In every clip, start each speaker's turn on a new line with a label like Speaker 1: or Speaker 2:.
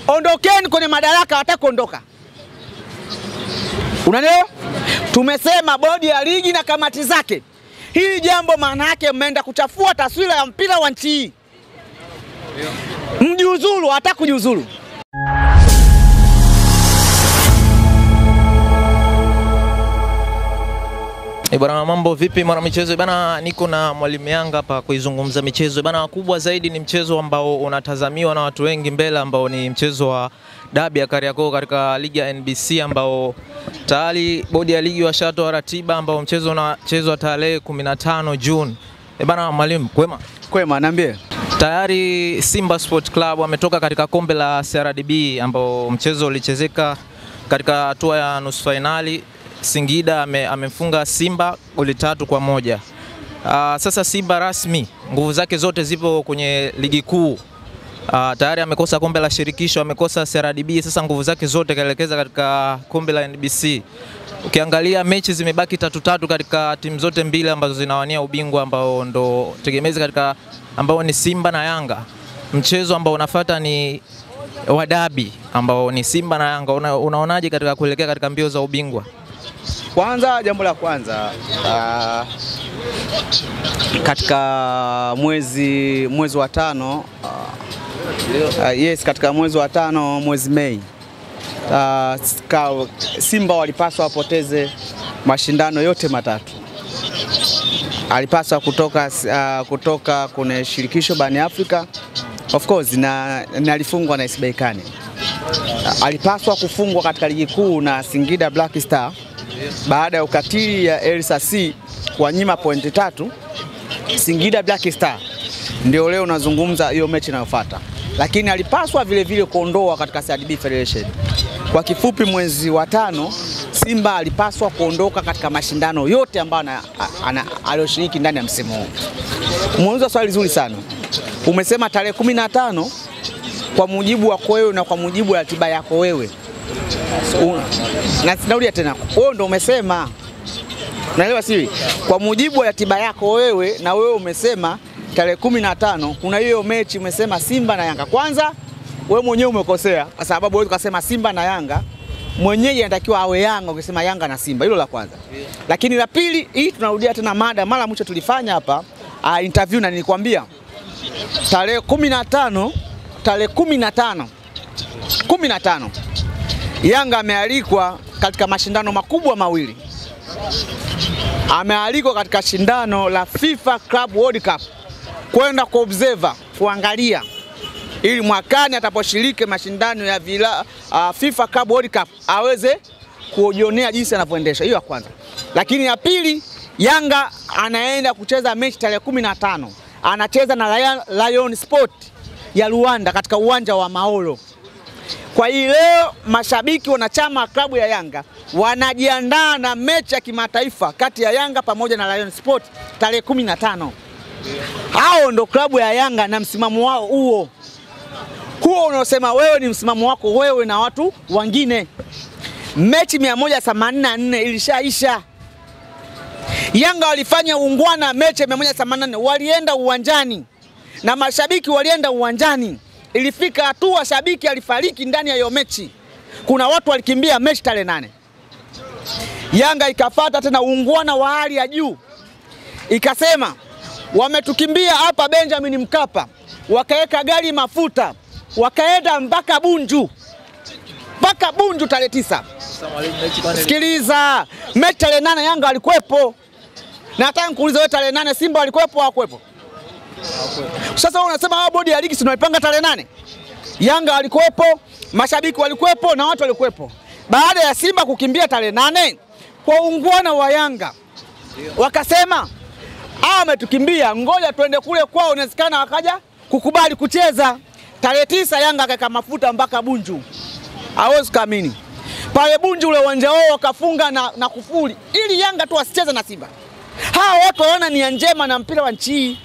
Speaker 1: Ondokeni kwenye madaraka, hawataki kuondoka. Unanielewa? Tumesema bodi ya ligi na kamati zake, hili jambo maana yake mmeenda kuchafua taswira ya mpira wa nchi hii. Mjiuzulu, hataki kujiuzulu.
Speaker 2: Bwana, mambo vipi mwana michezo? Bana, niko na Mwalimu Yanga hapa kuizungumza michezo. Bana, kubwa zaidi ni mchezo ambao unatazamiwa na watu wengi mbele, ambao ni mchezo wa dabi ya Kariakoo katika ligi ya NBC, ambao tayari bodi ya ligi washatoa ratiba ambao mchezo unachezwa tarehe 15 Juni. Bana, mwalimu, kwema?
Speaker 1: Kwema, niambie.
Speaker 2: Tayari Simba Sport Club wametoka katika kombe la CRDB ambao mchezo ulichezeka katika hatua ya nusu finali. Singida amemfunga Simba goli 3-1. Sasa Simba rasmi nguvu zake zote zipo kwenye ligi kuu. Tayari amekosa kombe la shirikisho, amekosa CRDB, sasa nguvu zake zote kaelekeza katika kombe la NBC. Ukiangalia mechi zimebaki 3-3 katika timu zote mbili ambazo zinawania ubingwa ambao ndo tegemezi katika ambao ni Simba na Yanga. Mchezo ambao unafuata ni wa dabi ambao ni Simba na Yanga. Unaonaje katika kuelekea katika mbio za ubingwa?
Speaker 1: Kwanza, jambo la kwanza, katika mwezi wa tano, yes, katika mwezi wa tano, mwezi Mei, Simba walipaswa wapoteze mashindano yote matatu. Alipaswa kutoka kwenye shirikisho barani Afrika, of course, na alifungwa na AS Berkane. Alipaswa kufungwa katika ligi kuu na Singida Black Star baada ya ukatili ya El Sasi kwa nyima pointi 3. Singida Black Star ndio leo unazungumza hiyo mechi inayofuata. Lakini alipaswa vile vile kuondoa katika CRDB Federation. Kwa kifupi, mwezi wa tano Simba alipaswa kuondoka katika mashindano yote ambayo aliyoshiriki ndani ya msimu huu. Umeuliza swali zuri sana. Umesema tarehe 15 kwa mujibu wako wewe na kwa mujibu wa ratiba yako wewe. Na narudia tena, wewe ndio umesema. Unaelewa siri? Kwa mujibu wa ratiba yako wewe na wewe umesema tarehe 15 kuna hiyo mechi, umesema Simba na Yanga. Kwanza wewe mwenyewe umekosea kwa sababu wewe ukasema Simba na Yanga, mwenyewe anatakiwa awe Yanga, ukisema Yanga na Simba. Hilo la kwanza. Lakini la pili, hii tunarudia tena mada mara mwisho tulifanya hapa interview na nilikwambia tarehe 15, tarehe 15 Yanga amealikwa katika mashindano makubwa mawili. Amealikwa katika shindano la FIFA Club World Cup kwenda kuobserve, kuangalia, ili mwakani ataposhiriki mashindano ya FIFA Club World Cup aweze kujionea jinsi anavyoendesha. Hiyo ya kwanza. Lakini ya pili, Yanga anaenda kucheza mechi tarehe 15. Anacheza na Lion Sport ya Rwanda katika uwanja wa Maolo. Kwa hiyo leo mashabiki wanachama wa klabu ya Yanga wanajiandaa na mechi ya kimataifa kati ya Yanga pamoja na Lion Sport tarehe 15. Hao ndo klabu ya Yanga na msimamo wao huo. Huo unaosema wewe ni msimamo wako wewe na watu wengine. Mechi 184 ilishaisha. Yanga walifanya ungwana mechi 184, walienda uwanjani na mashabiki walienda uwanjani. Ilifika hatua shabiki alifariki ndani ya hiyo mechi. Kuna watu walikimbia mechi tarehe 8. Yanga ikafuata tena ungwana wa hali ya juu. Ikasema wametukimbia hapa Benjamin Mkapa, wakaweka gari mafuta, wakaenda mpaka Bunju. Mpaka Bunju tarehe 9. Sikiliza, mechi tarehe 8 Yanga walikuwepo. Na hata nikuulize wewe, tarehe 8 Simba walikuwepo hawakuwepo? Sasa wewe unasema hao bodi ya ligi tunaipanga tarehe 8. Yanga walikuwepo, mashabiki walikuwepo na watu walikuwepo. Baada ya Simba kukimbia tarehe 8, kwa ungwana wa Yanga wakasema hao wametukimbia, ngoja tuende kule kwao, inawezekana wakaja kukubali kucheza. Tarehe 9 Yanga akaweka mafuta mpaka Bunju. Hawezi kuamini. Pale Bunju ule uwanja wao wakafunga na kufuli ili Yanga tu wasicheze na Simba. Hao watu waona nia njema na mpira wa nchi.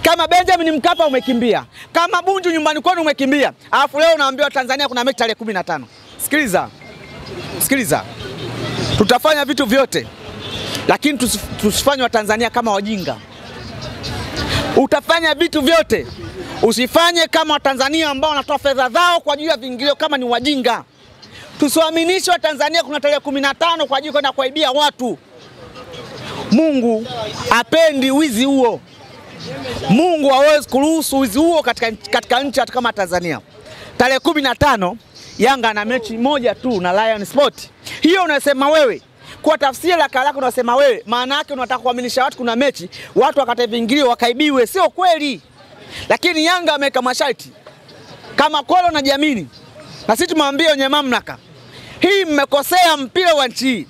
Speaker 1: Kama Benjamin Mkapa umekimbia, kama Bunju nyumbani kwenu umekimbia, alafu leo unaambiwa Tanzania kuna mechi tarehe 15. Sikiliza. Sikiliza. Tutafanya vitu vyote, lakini tusifanye wa Tanzania kama wajinga. Utafanya vitu vyote. Usifanye kama Watanzania ambao wanatoa fedha zao kwa ajili ya viingilio kama ni wajinga. Tusiwaaminishe Watanzania kuna tarehe 15 kwa ajili kwenda kuibia watu. Mungu apendi wizi huo. Mungu hawezi kuruhusu wizi huo katika nchi kama Tanzania. Tarehe 15 Yanga na mechi moja tu na Lion Sport. Hiyo unasema wewe. Kwa tafsiri la kalako unasema wewe, maana yake unataka kuaminisha watu kuna mechi, watu wakate viingilio wakaibiwe, sio kweli. Lakini Yanga ameweka masharti. Kama kweli unajiamini, na sisi tumwambie wenye mamlaka, hii mmekosea mpira wa nchi hii.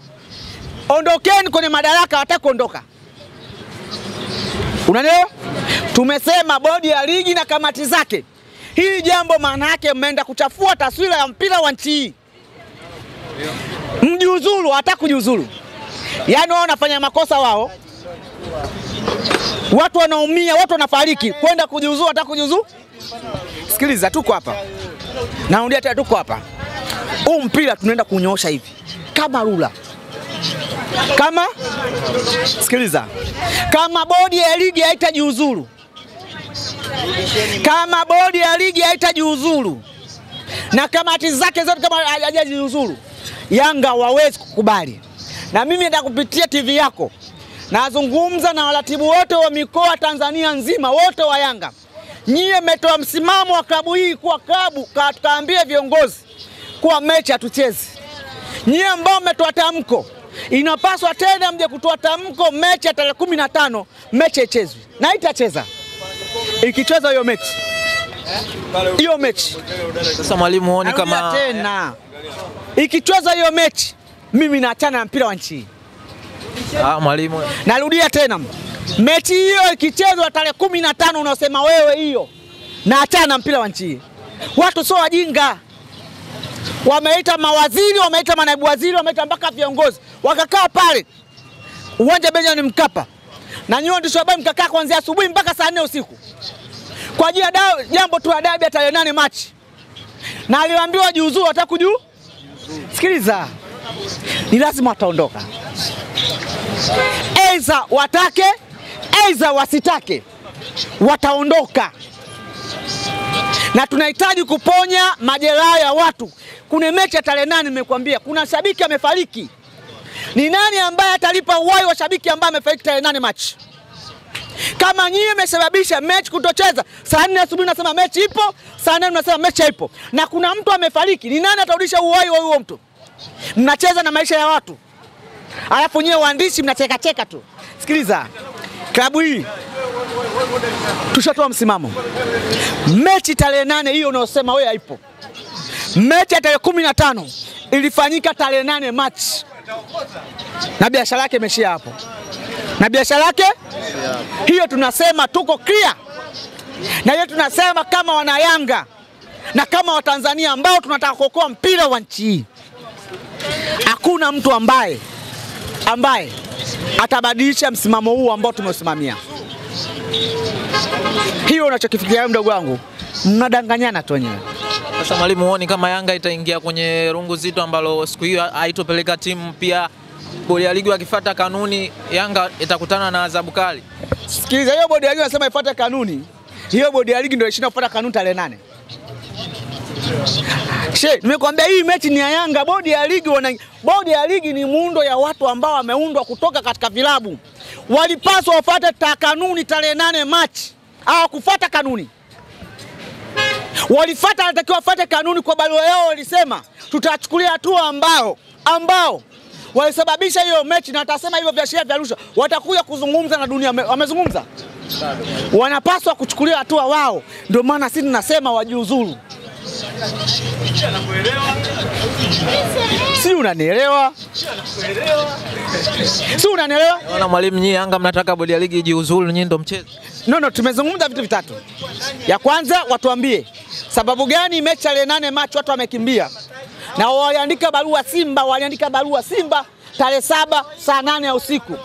Speaker 1: Ondokeni kwenye madaraka, hataki kuondoka. Unanielewa? Tumesema bodi ya ligi na kamati zake. Hili jambo maana yake mmeenda kuchafua taswira ya mpira wa nchi hii. Mjiuzulu, hataki kujiuzulu. Yaani wao wanafanya makosa wao. Watu wanaumia, watu wanafariki, kwenda kujiuzulu, hataki kujiuzulu. Sikiliza, tuko hapa. Narudia tena, tuko hapa. Huu mpira tunaenda kunyoosha hivi kama rula. Kama sikiliza, kama bodi ya ligi haitajiuzulu, kama bodi ya ligi haitajiuzulu na kamati zake zote kama hajajiuzulu, Yanga wawezi kukubali. Na mimi nataka kupitia TV yako nazungumza na waratibu wote wa mikoa Tanzania nzima, wote wa Yanga. Nyie mmetoa msimamo wa klabu hii kuwa klabu, tukaambie viongozi kuwa mechi hatuchezi. Nyie ambao mmetoa tamko, inapaswa tena mje kutoa tamko mechi ya tarehe 15 mechi ichezwe. Na itacheza. Ikicheza hiyo mechi. Hiyo mechi.
Speaker 2: Sasa mwalimu huoni kama
Speaker 1: tena ikicheza hiyo mechi mimi naachana na mpira wa nchi.
Speaker 2: Ah, mwalimu.
Speaker 1: Narudia tena. Mechi hiyo ikichezwa tarehe 15 unaosema wewe hiyo, naachana na mpira wa nchi. Watu sio wajinga. Wameita mawaziri, wameita manaibu waziri, wameita mpaka viongozi. Wakakaa pale uwanja Benjamin Mkapa. Na nyinyi ndio sababu mkakaa kuanzia asubuhi mpaka saa 4 usiku. Kwa ajili ya jambo tu la dabi ya tarehe 8 Machi. Na aliwaambiwa jiuzuru, wataka kujuu? Sikiliza. Ni lazima wataondoka. Aidha watake, aidha wasitake, wataondoka. Na tunahitaji kuponya majeraha ya watu. Kuna mechi ya tarehe 8 nimekuambia, kuna shabiki amefariki. Ni nani ambaye atalipa uhai wa shabiki ambaye amefariki tarehe 8 Machi? Kama nyinyi mmesababisha mechi kutocheza, saa 4 asubuhi nasema mechi ipo, saa 8 mnasema mechi haipo. Na kuna mtu amefariki, ni nani atarudisha uhai wa huyo mtu? Mnacheza na maisha ya watu. Alafu nyewe waandishi mnacheka cheka tu. Sikiliza. Klabu hii tushatoa msimamo. Mechi tarehe 8 hiyo unayosema wewe haipo. Mechi ya tarehe 15 ilifanyika tarehe 8 Machi. Na biashara yake imeshia hapo. Na biashara yake hiyo tunasema tuko clear. Na hiyo tunasema kama wana Yanga na kama Watanzania ambao tunataka kuokoa mpira wa nchi hii. Hakuna mtu ambaye atabadilisha msimamo huu ambao tumeusimamia. Hiyo unachokifikiria mdogo wangu, mnadanganyana tu wenyewe.
Speaker 2: Sasa mwalimu, huoni kama Yanga itaingia kwenye rungu zito ambalo siku hiyo haitopeleka timu pia bodi ya ligi wakifuata kanuni Yanga itakutana na adhabu kali?
Speaker 1: Sikiliza, hiyo bodi ya ligi wanasema ifuate kanuni. Hiyo bodi ya ligi ndio ishinda kufuata kanuni tarehe 8. She, nimekuambia hii mechi ni ya Yanga. Bodi ya ligi bodi ya ligi ni muundo ya watu ambao wameundwa kutoka katika vilabu. Walipaswa wafuate kanuni tarehe 8 Machi. Hawakufuata kanuni. Walifuata, wanatakiwa wafuate kanuni. Kwa barua yao walisema tutachukulia hatua ambao walisababisha hiyo mechi, na watasema hivyo viashiria vya rushwa. Watakuja kuzungumza na dunia. Wamezungumza. Wanapaswa kuchukulia hatua wao. Ndio maana sisi tunasema wajiuzuru. Si unanielewa? Si unanielewa?
Speaker 2: Naona mwalimu, nyinyi Yanga mnataka bodi ya ligi ijiuzuru, nyinyi ndio mchezo.
Speaker 1: No, tumezungumza vitu vitatu. Ya kwanza watuambie sababu gani mechi ya 8 Machi watu wamekimbia. Na waliandika barua Simba, waliandika barua Simba tarehe 7 saa 8 ya usiku.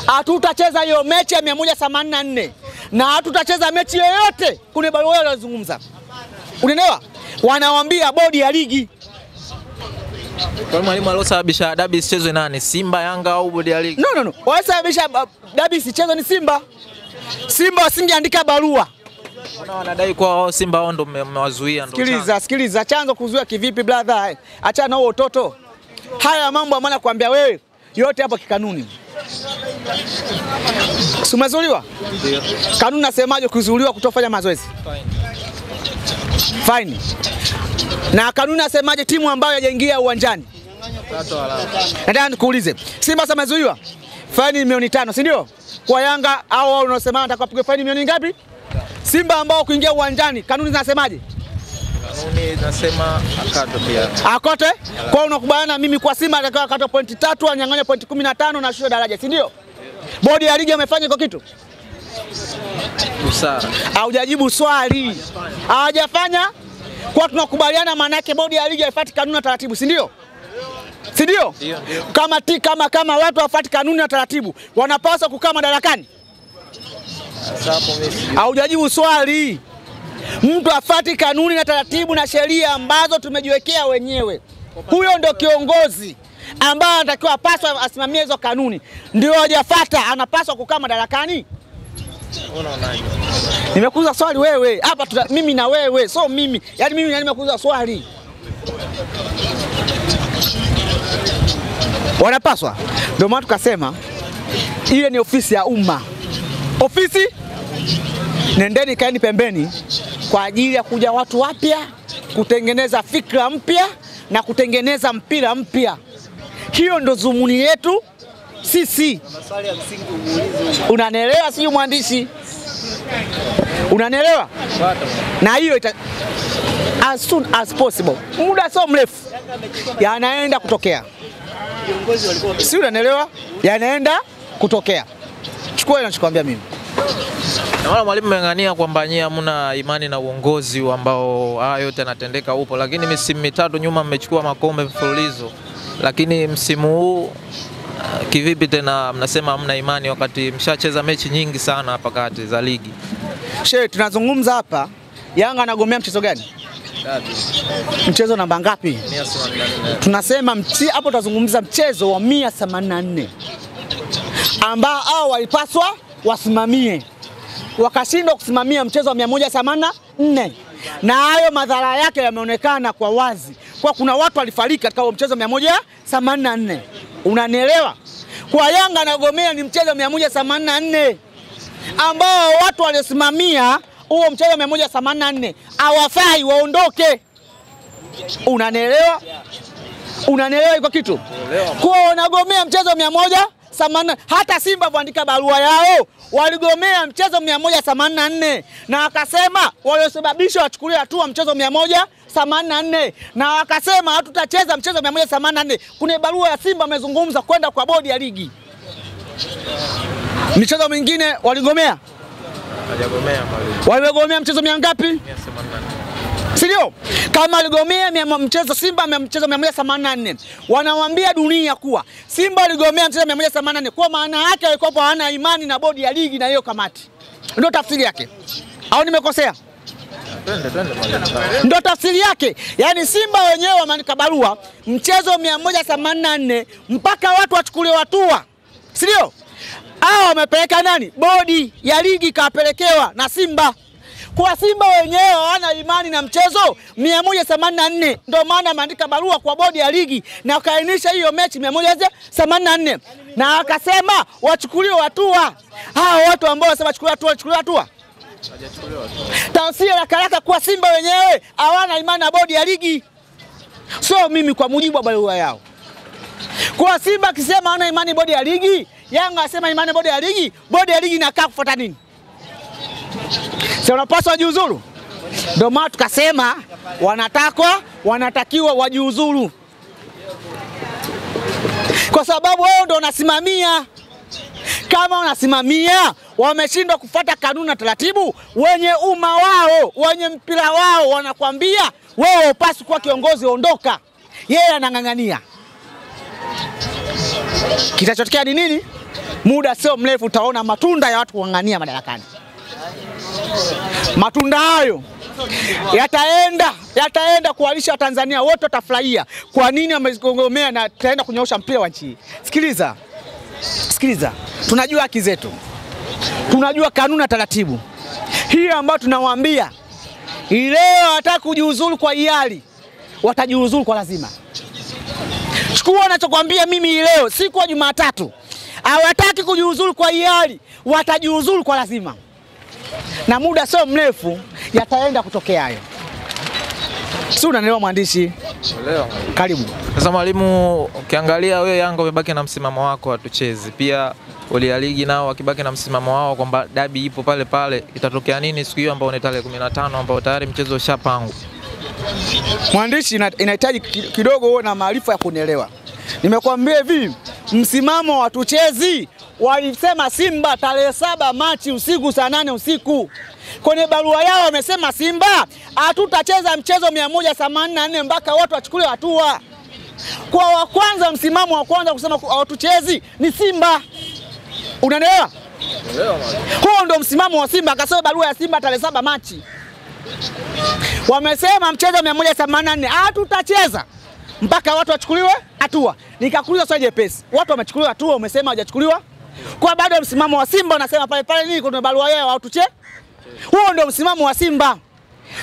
Speaker 1: Hatutacheza hiyo mechi ya 184 na hatutacheza mechi yoyote. Kuna barua yao walizungumza. Unaelewa? Wanawaambia bodi ya ligi.
Speaker 2: Kwa mwalimu alosababisha dabi isichezwe nani? Simba, Yanga au bodi ya ligi?
Speaker 1: No. Walosababisha dabi isichezwe ni Simba. Simba wasingeandika barua.
Speaker 2: Mbona wanadai kwa wao Simba wao ndio mmewazuia ndio?
Speaker 1: Sikiliza, sikiliza, chanzo kuzuia kivipi brother? Achana na huo utoto. Haya mambo ambayo nakwambia wewe yote hapo kikanuni. Si umezuiliwa?
Speaker 2: Ndio.
Speaker 1: Kanuni nasemaje kuzuiliwa kutofanya mazoezi?
Speaker 2: Fine.
Speaker 1: Fine. Na kanuni nasemaje timu ambayo haijaingia uwanjani? Nataka nikuulize, Simba sasa amezuiwa faini milioni 5, si ndio? Kwa Yanga au wao unaosema nataka apige faini milioni ngapi? Simba ambao kuingia uwanjani kanuni zinasemaje?
Speaker 2: Kanuni zinasema akatwe pia.
Speaker 1: Akote? Kwa unakubaliana mimi kwa Simba atakiwa akatwe pointi 3, anyang'anywe pointi 15 na shushwe daraja, si ndio? Bodi ya ligi amefanya iko kitu?
Speaker 2: Busara.
Speaker 1: Haujajibu swali. Hawajafanya? Kwa tunakubaliana maana yake bodi ya ligi haifuati kanuni na taratibu, si ndio? Si ndio? Kama kama watu hawafuati kanuni na taratibu, wanapaswa kukaa madarakani? Haujajibu swali. Mtu hafuati kanuni na taratibu na sheria ambazo tumejiwekea wenyewe, huyo ndio kiongozi ambaye anatakiwa apaswa asimamie hizo kanuni. Ndio hajafuata, anapaswa kukaa madarakani?
Speaker 2: Unaonaje?
Speaker 1: Nimekuuliza swali wewe. Hapa mimi na wewe, so mimi. Yaani mimi nimekuuliza swali. Wanapaswa. Ndio maana tukasema ile ni ofisi ya umma. Ofisi, nendeni kaeni pembeni kwa ajili ya kuja watu wapya, kutengeneza fikra mpya na kutengeneza mpira mpya. Hiyo ndo dhumuni yetu sisi. Unanielewa sio mwandishi? Unanielewa? Na hiyo as soon as possible, muda sio mrefu, yanaenda kutokea. Si unanielewa? Yanaenda kutokea. Chukua ile ninachokuambia mimi.
Speaker 2: Na wala mwalimu mmeng'ania kwamba nyie hamna imani na uongozi ambao haya yote yanatendeka upo, lakini misimu mitatu nyuma mmechukua makombe mfululizo. Lakini msimu huu kivipi tena mnasema hamna imani wakati mshacheza mechi nyingi sana hapa kati za ligi?
Speaker 1: Shehe, tunazungumza hapa Yanga anagomea mchezo gani? Mchezo namba ngapi?
Speaker 2: 184.
Speaker 1: Tunasema hapo tutazungumza mchezo wa 184 ambao hao walipaswa wasimamie, wakashindwa kusimamia mchezo wa 184, na hayo madhara yake yameonekana kwa wazi kwa kuna watu walifariki katika huo mchezo 184. Unanielewa? Kwa Yanga anagomea ni mchezo 184 ambao watu waliosimamia huo mchezo 184 hawafai, waondoke. Unanielewa? Unanielewa iko kitu? Kwa wanagomea mchezo 184. Hata Simba waandika barua yao waligomea mchezo 184 na wakasema waliosababisha wachukulie hatua mchezo 184, na wakasema hatutacheza mchezo 184. Kuna barua ya Simba amezungumza kwenda kwa bodi ya ligi. Michezo mingine waligomea?
Speaker 2: Hajagomea mwalimu.
Speaker 1: Waligomea mchezo mingapi?
Speaker 2: 184.
Speaker 1: Si ndio? Kama aligomea mchezo Simba mchezo 184, wanawaambia dunia kuwa Simba aligomea mchezo 184, kwa maana yake walikuwa hawana imani na bodi ya ligi na hiyo kamati. Ndio tafsiri yake. Au nimekosea?
Speaker 2: Twende mwalimu.
Speaker 1: Ndio tafsiri yake. Yaani Simba wenyewe wameandika barua mchezo 184 mpaka watu wachukuliwe hatua. Si ndio? Hao wamepeleka nani? Bodi ya ligi kapelekewa na Simba. Kwa Simba wenyewe hawana imani na mchezo 184, ndio maana ameandika barua kwa bodi ya ligi na wakainisha hiyo mechi 184 na akasema wachukuliwe hatua. Hao watu ambao wanasema wachukuliwe hatua, wachukuliwe hatua. Tafsiri ya haraka kwa Simba wenyewe hawana imani na bodi ya ligi. Sio mimi, kwa mujibu wa barua yao. Kwa Simba akisema hawana imani bodi ya ligi, Yanga asema imani bodi ya ligi, bodi ya ligi inakaa kufuata nini? Si wanapaswa wajiuzuru? Ndio maana tukasema wanatakiwa wajiuzuru, kwa sababu wao ndio wanasimamia. Kama wanasimamia wameshindwa kufuata kanuni na taratibu, wenye umma wao, wenye mpira wao wanakwambia wewe upasi kuwa kiongozi, ondoka. Yeye anang'ang'ania. Kitachotokea ni nini? Muda sio mrefu utaona matunda ya watu kung'ang'ania madarakani. Matunda hayo yataenda kuwalisha Tanzania wote, watafurahia. Kwa nini wamegomea na tutaenda kunyoosha mpira wa nchi. Sikiliza. Sikiliza. Tunajua haki zetu. Tunajua kanuni na taratibu. Hii ambayo tunawaambia leo hawataka kujiuzulu kwa hiari, watajiuzulu kwa lazima. Chukua ninachokuambia mimi leo, siku ya Jumatatu. Hawataki kujiuzulu kwa hiari, watajiuzulu kwa lazima. Na muda sio mrefu yataenda kutokea hayo. Si unanielewa mwandishi?
Speaker 2: Leo.
Speaker 1: Karibu.
Speaker 2: Sasa mwalimu, ukiangalia wewe Yanga umebaki na msimamo wako hatuchezi. Pia Bodi ya Ligi nao wakibaki na msimamo wao kwamba dabi ipo pale pale, itatokea nini siku hiyo ambayo ni tarehe 15 ambayo tayari mchezo ushapangwa?
Speaker 1: Mwandishi, inahitaji kidogo uwe na maarifa ya kunielewa. Nimekuambia hivi, msimamo wa hatuchezi walisema Simba tarehe 7 Machi usiku saa 8 usiku. Kwenye barua yao wamesema Simba hatutacheza mchezo 184 mpaka watu wachukuliwe hatua. Kwa wa kwanza, msimamo wa kwanza kusema hatuchezi ni Simba. Unanielewa? Huo ndio msimamo wa Simba, akasema barua ya Simba tarehe 7 Machi. Wamesema mchezo 184 hatutacheza mpaka watu wachukuliwe hatua. Nikakuuliza swali jepesi. Watu wamechukuliwa hatua, umesema hawajachukuliwa? Kwa bado msimamo wa Simba unasema pale pale nini kuna barua yao hatuche? Huo ndio msimamo wa Simba.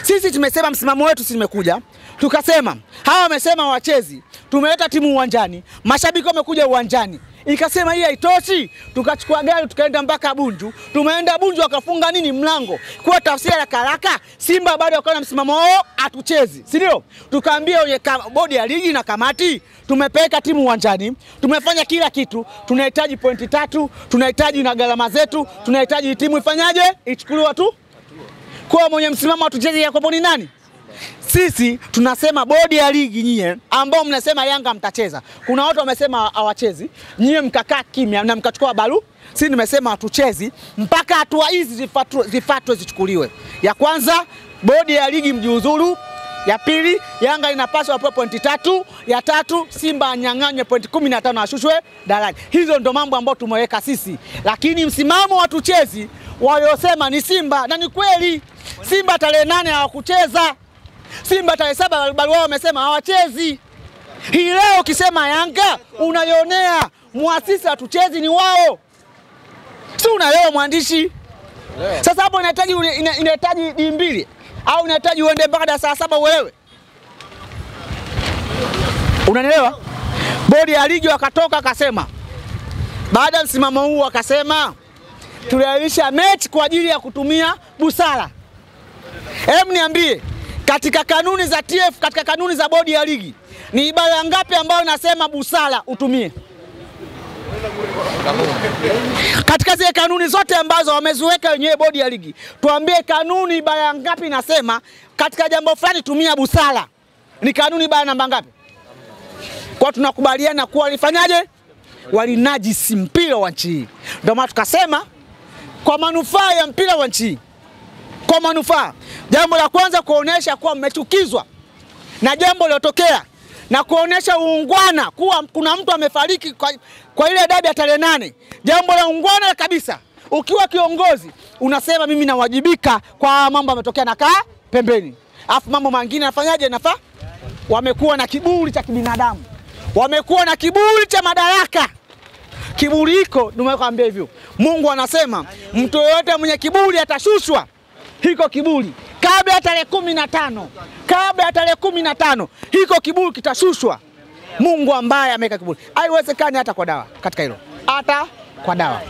Speaker 1: Sisi tumesema msimamo wetu, sisi tumekuja tukasema hawa wamesema wachezi, tumeleta timu uwanjani, mashabiki wamekuja uwanjani. Ikasema hii haitoshi, tukachukua gari tukaenda mpaka Bunju. Tumeenda Bunju wakafunga nini mlango. Kwa tafsiri ya haraka Simba bado wakawa na msimamo wao hatuchezi, si ndio? Tukaambia wenye bodi ya ligi na kamati, tumepeleka timu uwanjani, tumefanya kila kitu, tunahitaji pointi 3, tunahitaji na gharama zetu, tunahitaji timu ifanyaje? Ichukuliwe tu. Kwa mwenye msimamo hatuchezi Yakobo ni nani? Sisi tunasema bodi ya ligi nyie ambao mnasema Yanga mtacheza. Kuna watu wamesema hawachezi, nyie mkakaa kimya na mkachukua barua. Sisi nimesema hatuchezi mpaka hatua hizi zifuatwe zichukuliwe. Ya kwanza, bodi ya ligi mjiuzuru. Ya pili, Yanga inapaswa wapewe pointi 3. Ya tatu, Simba anyang'anywe pointi 15 ashushwe daraja. Hizo ndo mambo ambayo tumeweka sisi. Lakini msimamo hatuchezi waliosema ni Simba, na ni kweli. Simba tarehe 8 hawakucheza. Simba tarehe 7 barua wao wamesema hawachezi. Hii leo ukisema Yanga unaionea, muasisi hatuchezi ni wao. Si unaelewa mwandishi? Sasa hapo inahitaji D2 au inahitaji uende mpaka darasa 7 uelewe. Unanielewa? Bodi ya ligi wakatoka akasema, baada ya msimamo huu wakasema tuliahirisha mechi kwa ajili ya kutumia busara. Hem, niambie, katika kanuni za TF, katika kanuni za bodi ya ligi, ni ibara ngapi ambayo nasema busara utumie? Katika zile kanuni zote ambazo wameziweka wenyewe bodi ya ligi, tuambie kanuni ibara ngapi nasema katika jambo fulani tumia busara. Ni kanuni ibara namba ngapi? Kwa tunakubaliana kuwa walifanyaje? Walinajisi mpira wa nchi hii. Ndio maana tukasema kwa manufaa ya mpira wa nchi, kwa manufaa, jambo la kwanza kuonesha kuwa mmechukizwa na jambo lilotokea na kuonesha uungwana kuwa kuna mtu amefariki kwa ile dabi ya tarehe 8. Jambo la uungwana kabisa, ukiwa kiongozi unasema mimi nawajibika kwa mambo yametokea na kaa pembeni. Alafu mambo mengine nafanyaje? Nafaa. Wamekuwa na kiburi cha kibinadamu, wamekuwa na kiburi cha madaraka. Kiburi hiko nimekwambia hivyo, Mungu anasema mtu yoyote mwenye kiburi atashushwa. Hiko kiburi kabla ya tarehe 15, kabla ya tarehe 15 hiko kiburi kitashushwa. Mungu ambaye ameweka kiburi, haiwezekani hata kwa dawa katika hilo, hata kwa dawa.